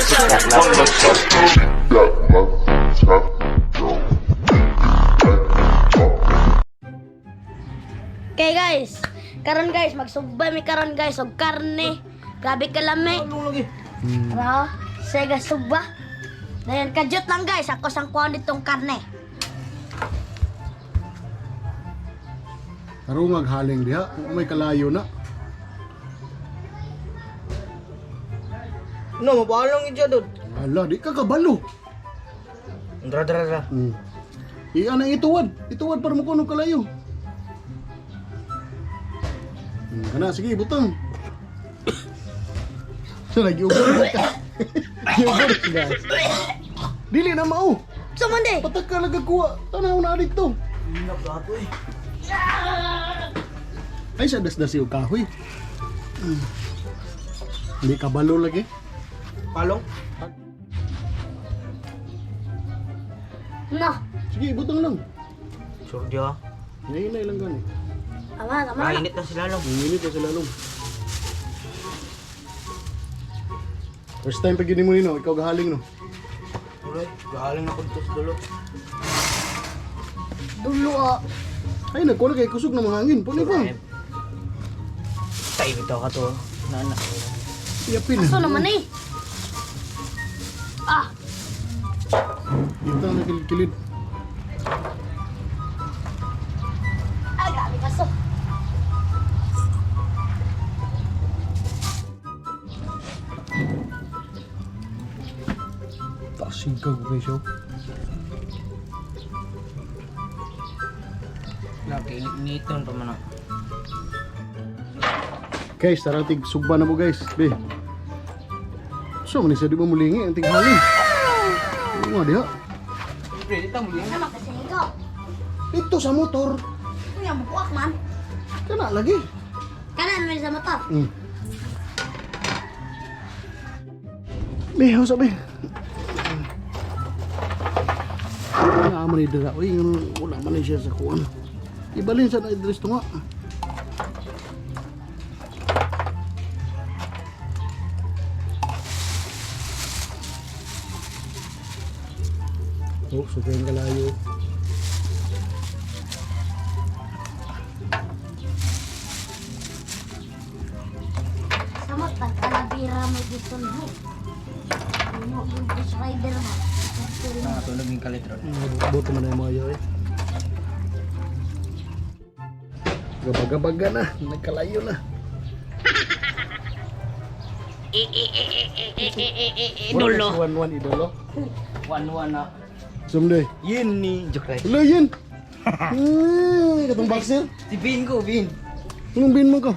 That my Okay guys, karon guys, magsubay mi karon guys og karne. Grabe kalami. Ra, sega suba. Dayon kadyot lang guys, ako sang kuha nitong karne. Karungag haling diha, kung may kalayo na. No, mapalong yun siya doon. Ala, di ka kabalo. Dra, dra, dra. Iyan ang ituwad. Ituwad para mo kuno kalayo. Kana, sige, butang. So, lagi ubor ka. Giubor guys. Dili na mao. So man di. Patag ka nagkakuha. Tanaw na dito. Ay, sa dasdas yung kahoy. Hindi kabalo lagi. Palong? No. Sige, butang lang. Sure diya. Ngayon lang gani. Tama, tama. Na. Mainit na sila lang. Nanginit na sila long. First time pag mo nino, ikaw gahaling no. Uray, galing ako dito sa dulo. Dulo ah. Ay, nagkuha na kay kusog ng mga hangin. Puni pa. Tayo bitaw ka to. Nana. Yapin. Aso naman eh. Ah, Dito na kilid-kilid. ah grabe kaso. Tasigag ko kayo. Lagi, initon pa man ako. Guys, tara tig sugba na mo guys. Be. So, man siya di ba mulingi ang tighalin. Ano nga diha? Siyempre, dito mo Ano man kasi ikaw? Dito sa motor. Unya mo kuak man. Kana lagi. Kana naman sa motor. Be, hausa be. Wala man ni dira. Uy, wala man ni siya sa kuan. Ibalin sa na Idris tunga. Oh, sugay ang kalayo. Sa motor kalabira mo gusto mo. Mo yung push rider mo. Nakatulog yung kalitron. Buto man na yung mga eh. Gabaga-baga na, nagkalayo na. Idolo. 1-1 idolo. 1-1 na. Sumday. Yun ni. Joke right. Hello yun. Katong boxer. Si Bin ko, Bin. Anong bin mo ko?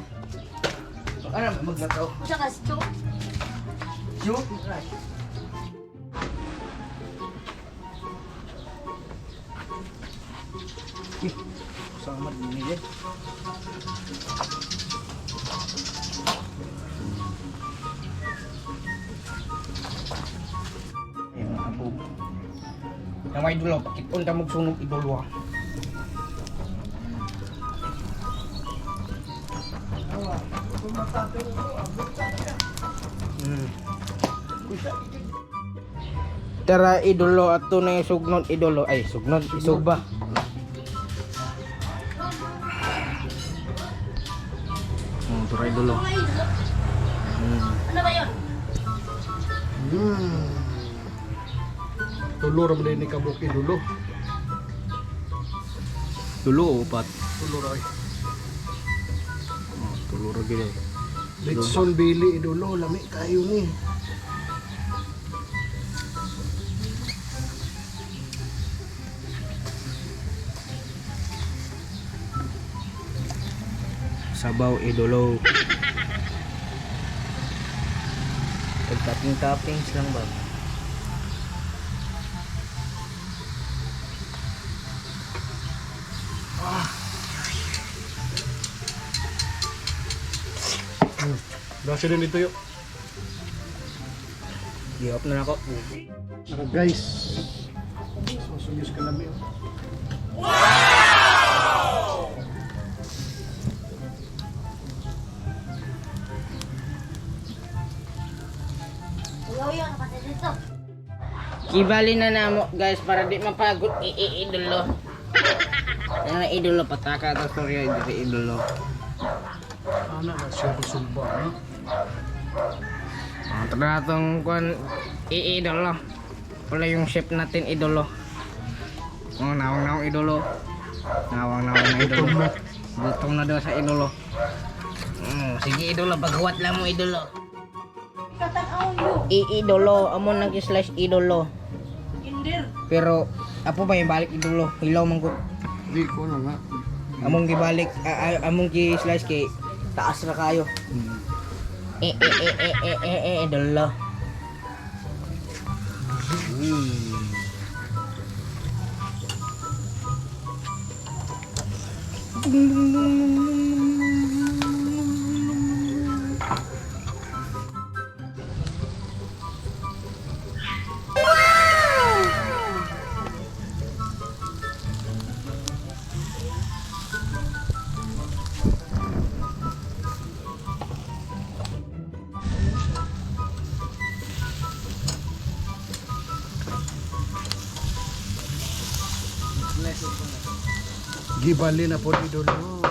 Ano, maglakaw. Usa ka sto. Joke right. Eh, sama din eh. Ay, mga abog. Na may dulo, pakit-on ta magsunog idolo ah. Tara idolo ato na yung sugnon idolo ay sugnon isugba. Tara idolo. Ano ba yun? Tulo ra man din ni kabuk idolo. Dulo o upat? Tulo ra ay. Oh, tulo ra gid. Litson Billy idolo lami kayo ni. Sabaw idolo. Pag topping toppings lang ba? Dasi din dito yo. Give up na ako. Naka guys. Susuyos ka lami. Oh. Ayaw yun. Ayaw na pati dito. Kibali na namo guys para di mapagod i-idolo. Yan na idolo pataka to storya diri idolo. Ana na siya sugba, no? Ang tara tong kuan i-idolo. Wala yung chef natin idolo. Oh, nawang nawang idolo. Nawang nawang na idolo. Gutom na. Gutom na daw sa idolo. Sige idolo, paghuwat lang mo idolo. I-idolo, amo nang slash idolo. Pero apo ba yung balik idolo? Hilaw man ko. Di ko na nga. Among gibalik, among gi-slice kay taas ra kayo. Eh eh eh eh eh eh eh idolo. Gibali na po idolo.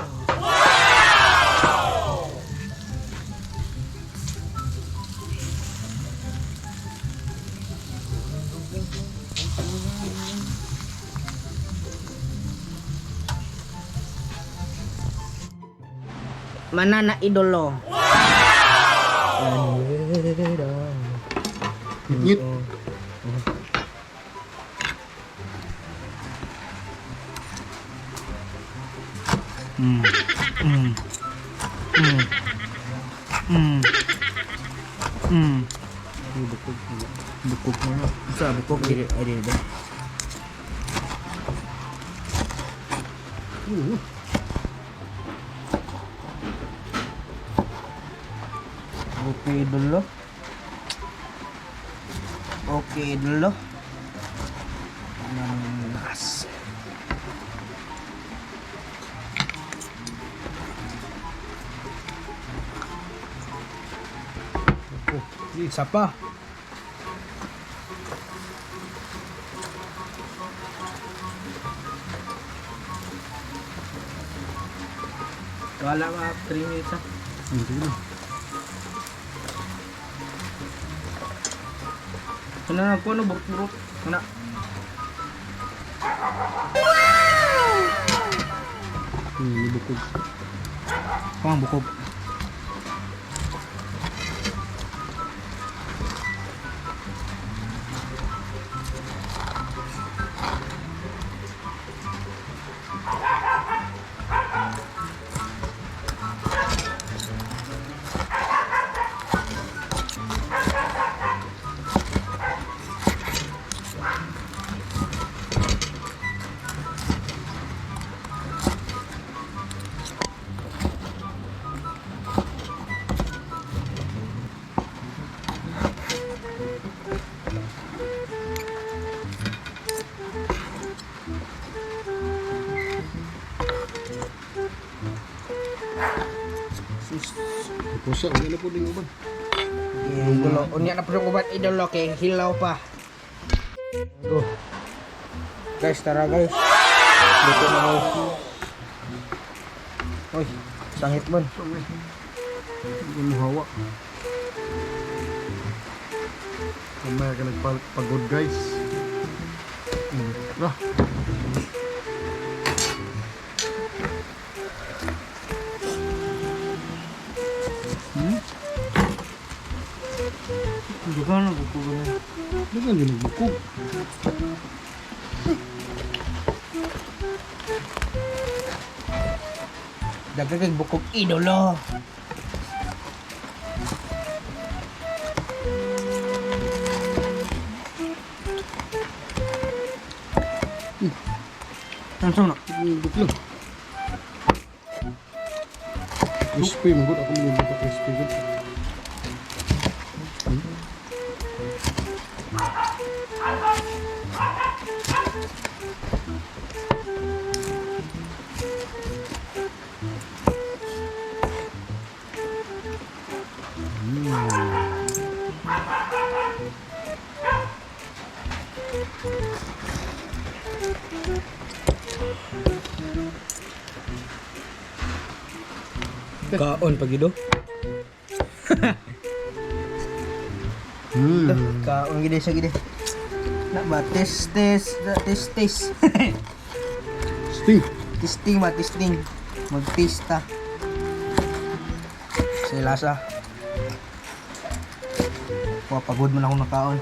Manana idolo. Ngit. Mm. Mm. Mm. Mm. Bukog. Bukog mo na. Sa bukog diri ay diri ba? Okay idolo. Okay idolo. Ang lakas. Oh, Isa pa. Wala nga 3 minutes ah. Hindi na. Ano na po, ano, buruk-buruk. Ano? Bukog. Pang bukog. Pusa, wala na po din uban. Idolo. Unya na po yung uban idolo kay hilaw pa. Go. Guys, tara guys. Dito na guys. Uy, sangit man. Hindi mo hawa. Mamaya ka nagpagod guys. Ah. Hindi ka na bukog na. Hindi ka yun nagbukog. Dagdag kay bukog idolo. Ano na? Buklo. Crispy, magod ako mo yung crispy good. Kaon pagido. Kaon gid siya gid. Na ba test test test test. Sting. Testing ba testing. Magtista. Sa lasa. Wa pagod man akong nakaon.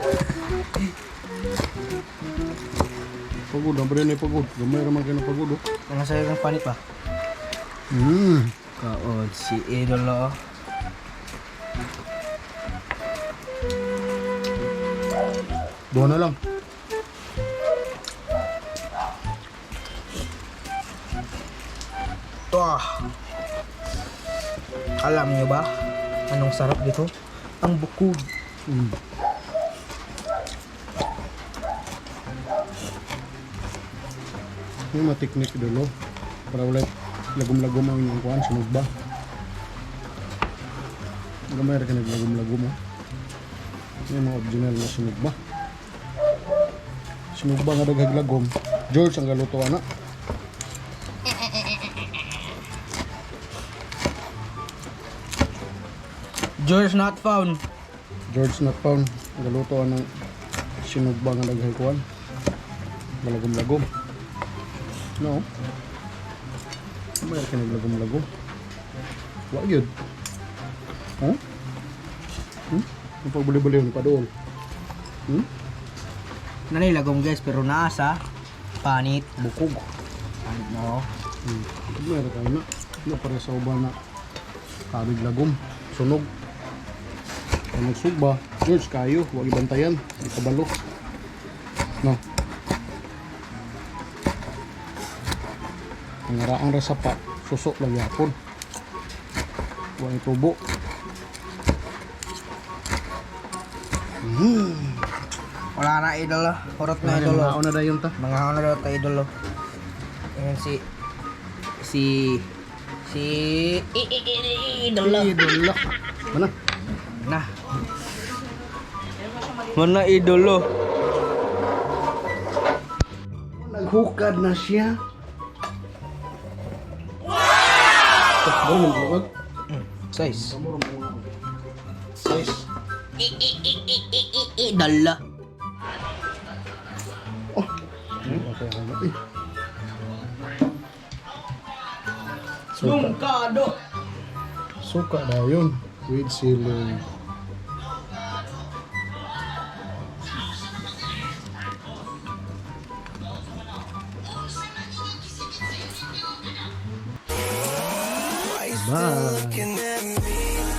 Pagod, ang na pagod. Gamay ra man kayo ng pagod oh. Ano sa'yo kang panit ba? Kaon si Idolo. Duha na lang. Ito ah. Alam nyo ba anong sarap dito? Ang bukog. Yung mga teknik dulo. Para wala lagom-lagom ang inyong kuhan, sunog ba? Gamay ra ka naglagom-lagom oh. Yung mga original na sunog ba? Sunog ba nga daghag lagom? George ang galuto ana. George not found. George not found. Ang galuto anang sinugba nga daghag kuhan. Malagom-lagom. No. Gamay ra ka naglagom-lagom. Wa gyud. Huh? Ang pagbuli-buli yun, padool. Nanilagom guys pero naasa panit. Bukog. Panit mo. Meron kayo na. Na pare sa uban na kabig lagom. Sunog. Kung nagsugba, George kayo, huwag ibantayan. Di kabalo. No. Ang raang rasapa, susok lang yapon. Huwag itubo. Wala na idol. Oh. Horot na idol. Oh. Mga na dayon ta. Mga ano daw tayo idol. Oh. Ayan si si si idol. Oh. Idol. Mana? Na. Mana idolo? Naghukad na siya. Wow! Wow! Size. Size. Idolo. Oh. Okay, ano eh. Suka. Lungkado. Suka na yun. With sili. Bye. Looking at me.